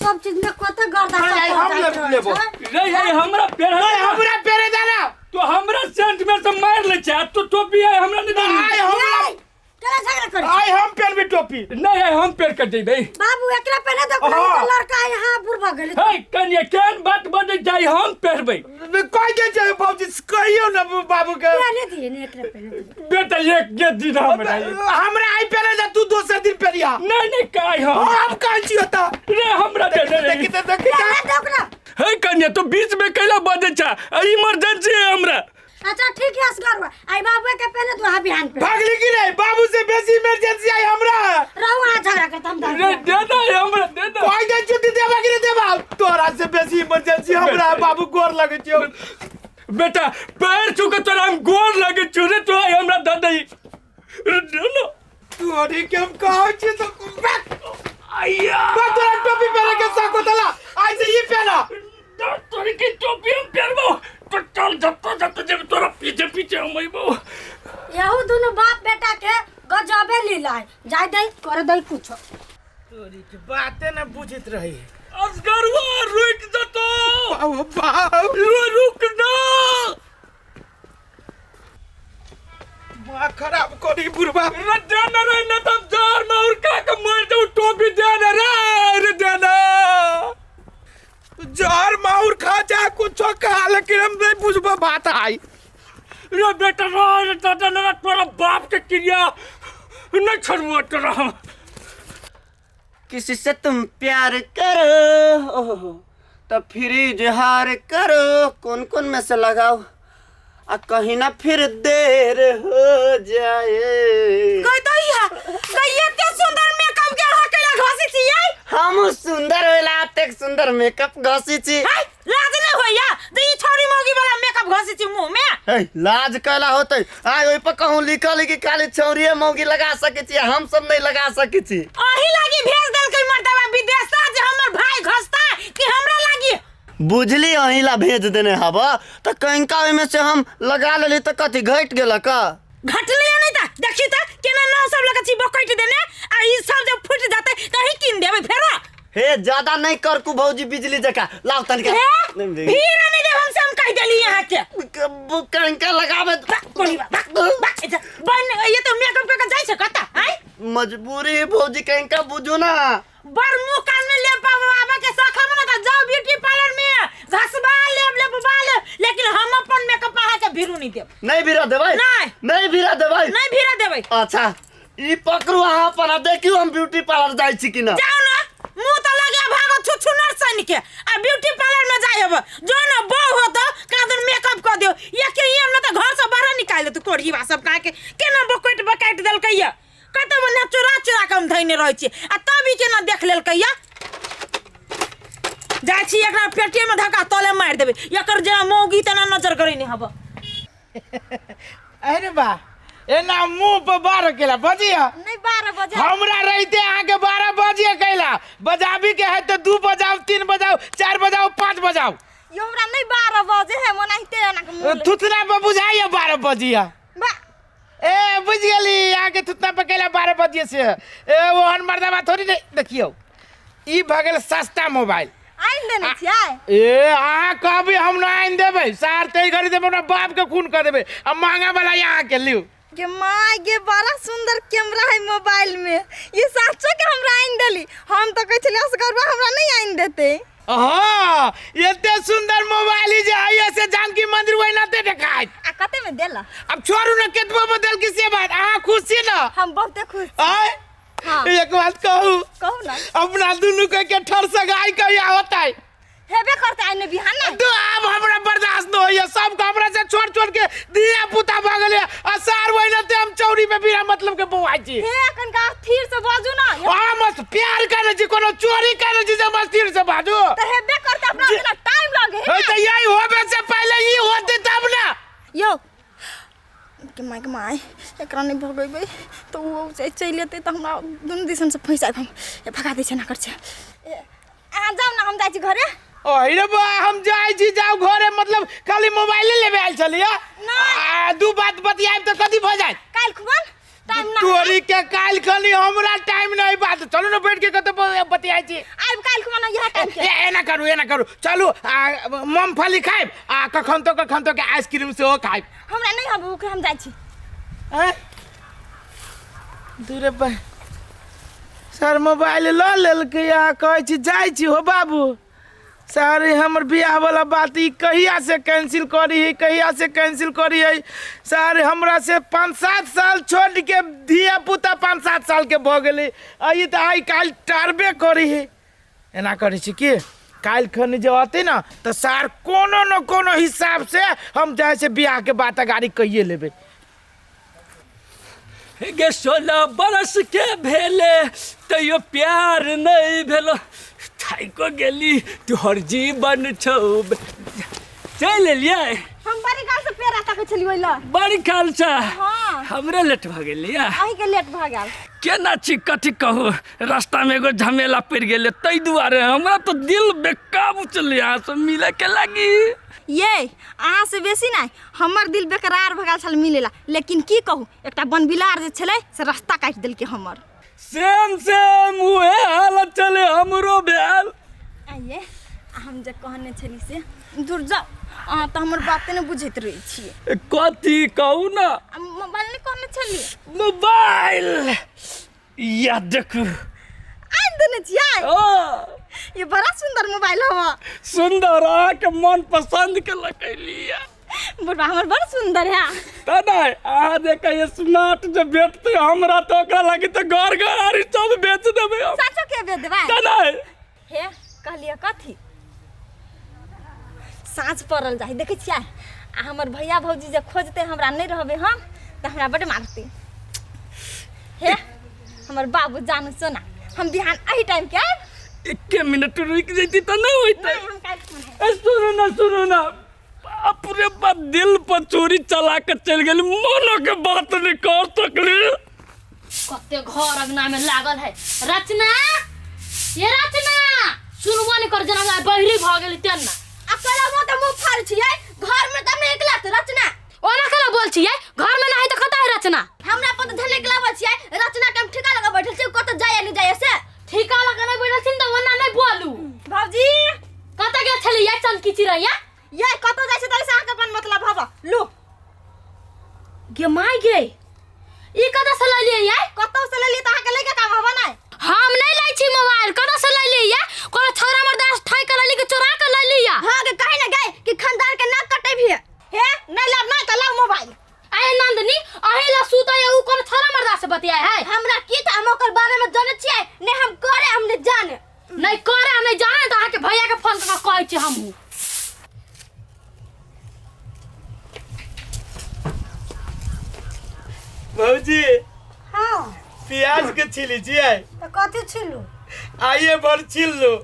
सब चीज में कते गर्दा नहीं, सब आई हम पड़ जाइत लेब- लेबो। रहै छै। रे आई हमरा पेड़ नहीं हमरा पेरे देना तो हमरा सेंट में से मार ले छै तू टोपी आई हमरा नहीं आइ देली हमरा ए, केना झगड़ा करै आइ हम पेरबी टोपी नहीं आई हम पेड़ के देबै बाबू एकरा पहने दो हाँ। तो लड़का यहाँ बुढ़ भऽ गेलै हे कनिया केहन बात बजै छै हम पेरबै कहि दे छै बाबूजी कहियौ ने बाबू के पहने दिए ने एकरा पहने दिए बेटा एक के दिन हमरा हमरा आइ पेरे दे तू दोसर दिन पेरिया नहीं नहीं काय हम हम कहै छियौ तऽ रे हमरा दे दे देखी तऽ देखी तऽ पहने दो ओकरा हे कन्या तू बीच में कैला बजै छै इमरजेंसी है हमरा अच्छा ठीक है असगर आई बाबू के पहने दो बिहान पे भागली की नहीं बाबू से बेसी इमरजेंसी आई हमरा रहू वहाँ झगड़ा करता हम रे दे दे हमरा दे दे कहि दे छियौ देबा कि नहीं देबा तोरा से बेसी इमरजेंसी हमरा है, बाबू गोर लगै छियौ बेटा पैर छू के तोरा हम गोर लगे छु रे तो आई हमरा दे दे रे दे ना तोरी के हम कहै छियौ तो आया बा तोरा टोपी पहने के साको तला आज से ये पहना तोरी की टोपी हम पहनबो तो चल जत्तो जत्तो जेब तोरा पीछे पीछे हम अइबो यहू दोनों बाप बेटा के गजबे लीला है जाय दे कर दे कुछो तोरी के बाते न बुझित रही असगरवा रुक जतो बाबू बाबू रे रुक ना माँ खराब करी बुढ़बा रे देना रे न तब जार मार का के मर जाऊ टोपी देना रे रे देना जहर माउर खा जा कुछो खा लेकिन हम नहीं बुझबो बात आई रे बेटा रे रे दादा ना तोरा बाप के क्रिया नहीं छोड़बो तोरा हम किसी से तुम प्यार करो ओहो, तो फिर इजहार करो कौन कौन में से लगाओ आ कहीं ना फिर देर हो जाए गई तो इहा गई एते सुंदर मेकअप के अहाँ कैला घसी छियै हम सुंदर होला एतेक सुंदर मेकअप घसी छी है लाज नहि होइया जे ई छौरी मौगी वाला मेकअप घसी छी मुंह में है लाज कैला होतै आइ ओहि पर कहूँ लिखल है कि खाली छौरिये मौगी लगा सकै छी हम सब नहीं लगा सकै छी अही लागी भेज देलकै मर्दवा विदेश से जे हमर भाई घसता कि हमरा लागी बुझली अहीं ला भेज देने हब तऽ कनिका ओहिमे से हम लगा लेली तऽ कथी घटि गेलक घटले नहीं ता देखी ता केना नाव सब लगे छी बकैट देने आ ई सब जब फुट जाते कहीं कीन देबै फेर हे ज्यादा नहीं करकू भौजी बिजली जका लाओ तनिका हे भीड़ नहीं देब हम से हम कह देली यहाँ के कनिका लगाबे कोनी बा बा अच्छा बन ये तो मेकअप करके जाय छै कता आय मजबूरी है भौजी कनिका बुझू ना बड़ मुंह कान में ले पाबो आबा के शौक हम ना त जाओ ब्यूटी पार्लर में घसबा लेब लेबवा लेब लेकिन हम अपन मेकअप अहाँ के भीरू नहीं देब नहीं भिड़ा देबै नहीं। नहीं भिड़ा देबै नहीं भीड़ा देबै अच्छा ई पकड़ू अहाँ अपन आ देखियौ हम ब्यूटी पार्लर जाइ छी कि ना जाओ ना मुंह तो लगे भागो छुछुनर सन के आ ब्यूटी पार्लर में जाय हब जो ना बहू हो तो कादर मेकअप कर दियो ये के ये ना तो घर से बाहर निकाल दे तू कोढ़ी सब का के केना बकैट बकैट देलकै या कतौ बना चोरा चोरा के हम धैने रहै छी आ तब ई केना देख लेलकै या जाइ छी एकरा पेटे में धक्का तले मारि देबै एकर जेना मौगी तेना नजर करै नहि हब अरे बा एना मुंह पर 12 केला बजिया नहीं 12 बजे हमरा रहते अहाँ के 12 बजिए कैला बजाबी के है तो 2 बजाओ 3 बजाओ 4 बजाओ 5 बजाओ यो हमरा नहीं 12 बजे है मनाइते एना के मुंह थुथना पर बुझाइए 12 बजिया बा ए बुझ गेली अहाँ के थुथना पर कैला 12 बजिए से ए ओहन मर्दबा थोड़ी नहीं देखियौ ई भऽ गेल सस्ता मोबाइल आनि देने छियै ए अहाँ कहबै हम नहि आनि देबै सार तै घड़ी देबै अपना बाप के खून कऽ देबै आ मांगे वाला अहाँ के लिउ गे माय गे बड़ा सुंदर कैमरा है मोबाइल में ये साचो के हमरा आनि देली हम तो कहै छलियै असगरबा हमरा नहीं आनि देते हाँ एते सुंदर मोबाइल जे है से जानकी मंदिर ओहिनाते देखाइत आ कते में देला अब छोड़ू ने केतबो बदल की से बात अहाँ खुश छी ने हम बहुते खुश छी। आय हाँ। एक बात कहू कहू ना अपना दुनू के के ठर सगाई कहिया होतै हेबे करते आइ ने बिहान ना तो आब हमरा बर्दाश्त न होइया सब के हमरा से छोड़ छोड़ के धिया पुता भऽ गेलै आ सार वहिना ते हम चौरी में बिना मतलब के बौआइ छी हे अखन का थिर से बाजू ना आ मस्त प्यार करै छी कोनो चोरी करै छी जे मस्तीर से बाजू तो हेबे करते अपना जेना टाइम लगे हे तऽ यही होबे से पहिले ई होते तब ना यो के माय के माय एकरा नहि भगेबै तऽ ओ चलि एतै तऽ हमरा दुनू दिसनसँ फँसि जायब हम ए भगा दै छै एना कर छै ए, अहाँ जाउ ने हम जाइ छी घरे ओहि रे बा हम जाइ छी जाउ घरे मतलब खाली मोबाइले लेबे आयल छलियै नहि। आ दू बात बतियाब तऽ कथी भऽ जायत काल्हि खुबन टाइम ना तोरी के काल खली हमरा टाइम नहीं बात चलू ना बैठ के कतौ बतियाइ छी। आबि काल्हि खुमा इएह टाइम के। ए एना करू एना करू, चलू आ मूंगफली खाइब आ कखन तो के आइसक्रीम सेहो खाइब। हमरा नहीं हब ओकरा, हम जाइ छी। आँय? दूरे पर सर मोबाइल लऽ लेलकै आ कहै छी जाइ छी हो बाबू। सर हमर बियाह वाला बात ई कहिया से कैंसिल करी है, कहिया से कैंसिल करी है। सर हमरा से 5-7 साल छोड़ के धिया पुता 5-7 साल के भऽ गेलै आ ई तऽ आइ काल्हि टारबे करी है। एना करै छी कि काल्हि खनी जे अतै ने तऽ सार कोनो न कोनो हिसाब से हम जाइ से बियाह के बात अगाड़ी कहिए लेबै। गे 16 बरस के भेले तैयो प्यार नहीं भेलो, थाइको गेली तोहर जीवन छौ। चलि एलियै? हम बड़ी काल से पेड़ा तकै छलियै ओहि लए। बड़ी काल से? हाँ। हमरे लेट भऽ गेलियै? अहीँके लेट भऽ गेल। केना छी कथी कहू, रास्तामे एगो झमेला पड़ि गेलै ताहि दुआरे हमरा तऽ दिल बेकाबू चलै अहाँसँ मिलैके लागी। ये अहाँ से बेसी नहि हमर दिल बेकरार भऽ गेल छल मिलेला, लेकिन की कहू एकटा बनबिलार जे छलै से रास्ता काटि देलकै हमर। सेम सेम उहे हालत छलै हमरो भेल। आइए हम जे कहने छली से दूर जाउ, अहाँ तऽ हमर बाते नहि बुझैत रहै छियै। कथी कहू ना? आ मोबाइल नहि कहने छली? मोबाइल या देखू आनि देने छियै। ओ ये बड़ा सुंदर मोबाइल हवा। सुंदर अहाँके मन पसंद के लगेलियै। बुढ़वा हमर बड़ सुंदर है। तऽ नहि अहाँ जे कहिए स्मार्ट जे भेटतै हमरा तऽ ओकरा लागी तऽ घर घर आरी सब बेच देबै हम। साचो के बेच देबै? तऽ नहि। हे कहलियै कथी साँझ पड़ल जाइ देखै छियै आ हमर भैया भौजी जे खोजतै हमरा नहि रहबै हम तऽ हमरा बड्ड मारतै। हे हमर बाबू जानू सोना हम बिहान एही टाइम के आयब। एके मिनट रुकि जैती तऽ नहि होइतै। नहि हम काल्हि फोन आयब। ए सुनू ना सुनू ना, बाप रे बाप दिल पर चोरी चला के चलि गेल, मनो के बात नहीं कर सकली। कते घर अंगना में लागल है रचना, ये रचना सुनबो नहीं कर जना बहरी भ गेली तेना। अकेला मुँह तऽ मुँह फाड़ छियै, घर में तऽ हम एकला तऽ रचना। ओना केना बोल छियै, घर में नहीं तऽ कतऽ है रचना? हमरा पर तऽ झलक लाबै छियै, रचना के हम ठिका लगा बैठल छियै, कतऽ जाय नहीं जाय से। ठिका लगा नहीं बैठल छिन तऽ ओना नहीं बोलू। भौजी कतऽ गेल छली ये चमकी चिड़ैया? ये कतऽ जाइ छै तऽ अहाँके अपन मतलब हवा लू। गे my गे ई कतऽ से लैलियै ये? कतऽ से लैलियै तऽ अहाँके लैके काम हवा नहीं। हम नहीं लै छी मोबाइल, कतऽ से लैलियै ये? कोनो छौड़ा मर्दा से ठकि के लैली कि चोरा के लैली ये? हाँ गे कहि ना गए कि खानदान के नाक कटे भी है। हे नहीं लाब नहीं तऽ लाउ मोबाइल। अरे नंदनी अही ला सुतै उ कोनो छौड़ा मर्दा से बतियाय है? हमरा की तऽ हम ओकर बारे में जानै छियै ने, हम करे हम नहीं जाने। नहीं करे हम नहीं जाने तऽ अहाँके भैया के फोन कऽ कहै छी हमहूँ। भौजी हाँ प्याज के छिली छियै? तऽ कथी छिलू? आइए भर छिल लू।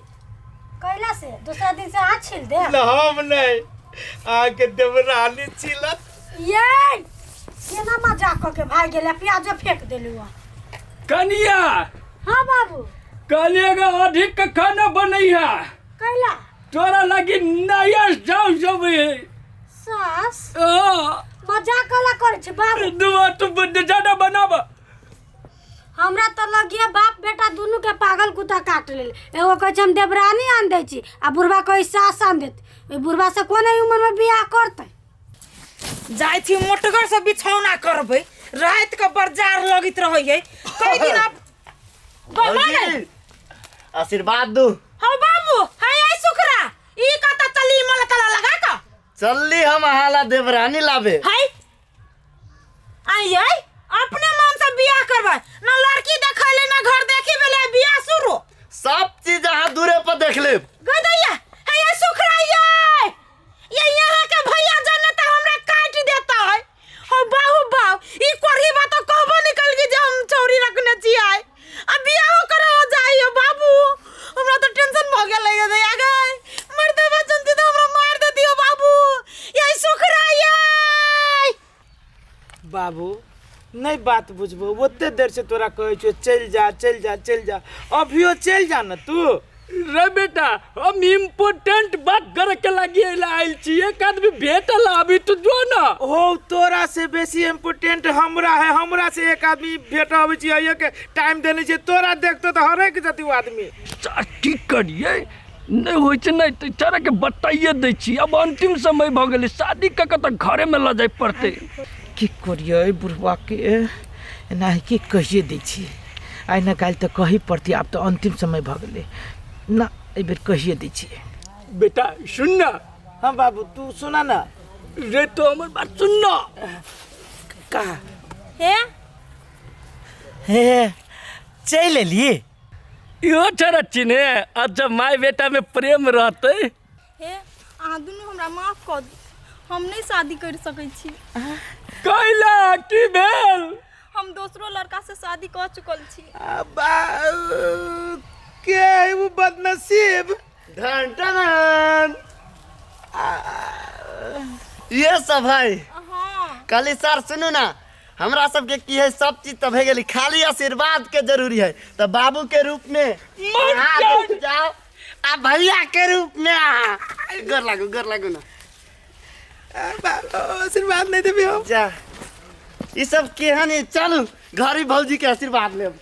कैला से दूसरा दिन से अहाँ छिल दे? न हम नहीं, अहाँके देवरानी छिलत। ये केना मजाक कऽ के भागि गेलै, प्याजो फेंक देलू। कनिया। हाँ बाबू। कहलिए अधिक के खाना बनैहा। कैला? तोरा लगी नया जाऊ जब सास हाँ। मजाक कला करै छै बाबू? दुआ तू बड्ड ज्यादा बनाब। हमरा तऽ लगिया बाप बेटा दुनू के पागल कुत्ता काट लेल। एगो कहै छै हम देवरानी आन दै छी आ बुढ़बा कहै सास आन देत। ओहि बुढ़बा से कोन एहि उम्र में बियाह करतै? जाइ छी मोटगर से बिछौना करबै, राति के बड़ जाड़ लगैत रहै है कई दिन आप भौजी, आशीर्वाद दू। हौ बाबू है आई सुखरा ई कत चली मला तला लगा क चलली हम अहाँ ला देवरानी लाबे। है आई आई अपने मन से बियाह करबै ना लड़की देखैले ना घर देखी भेले बियाह शुरू। सब चीज अहाँ दूरे पर देख लेब। गदैया है आई सुखरा ये यहाँ के भैया जाने त हमरा काट देता है। हो बाहु बाहु ई कोरही बात तो कहबो निकल गई जे हम छौरी रखने छियै आ बियाहो करे हो जाई हो बाबू। हमरा तो टेंशन भ गेल है गदैया गे, मर्दवा जनती त हमरा मार देती हो बाबू। ये सुखरा ये बाबू नहीं बात बुझबो, ओते देर से तोरा कहै छियो चलि जा चलि जा चलि जा, अभियो चलि जा न तू। रे बेटा, हम इम्पोर्टेंट बात करे के लागी एला आइल छी। एक आदमी भेटल अभी, तू जो ना। हो, तोरा से बेसी इम्पोर्टेंट हमरा है। हमरा से एक आदमी भेट अबै छी, आइए के टाइम देने छी। तोरा देखतो तऽ हरक जती ओ आदमी। की करियै, नहि होइ छै। नहि तऽ चोरा के बताइए दै छी। अब अंतिम समय भऽ गेलै, शादी कऽ के तऽ घरेमे लऽ जाय पड़तै। की करियै बुढ़वा के, एनाही की कहिए दै छी। आइ ने काल्हि तऽ कही पड़तै, आब तऽ अंतिम समय भऽ गेलै ना। एहिबेर कहिए दै छियै। बेटा सुन ना। हाँ बाबू, तू सुना ना। रे तो हमर बात सुन ना। का हे हे, चलि एलियै। इहो छोरा चिन्हे। अच्छा, माय बेटा में प्रेम रहतै। हे, अहाँ दुनू हमरा माफ कऽ दू, हम नहि शादी करि सकै छी। कैला, की भेल? हम दोसरो लड़का से शादी कऽ चुकल छी। के है वो बदनसीब? धन टन ये सब है। हाँ। कहली सर, सुनू ना, हमरा सबके की है, सब चीज तऽ भए गेली, खाली आशीर्वाद के जरूरी है। तऽ बाबू के रूप में अहाँ देख जाओ आ भैया के रूप में अहाँ गोर लागू, गोर लागू ना। आशीर्वाद नहीं देबी हम। जा, ई सब केहन है? चलू घरी, भौजी के आशीर्वाद लेब।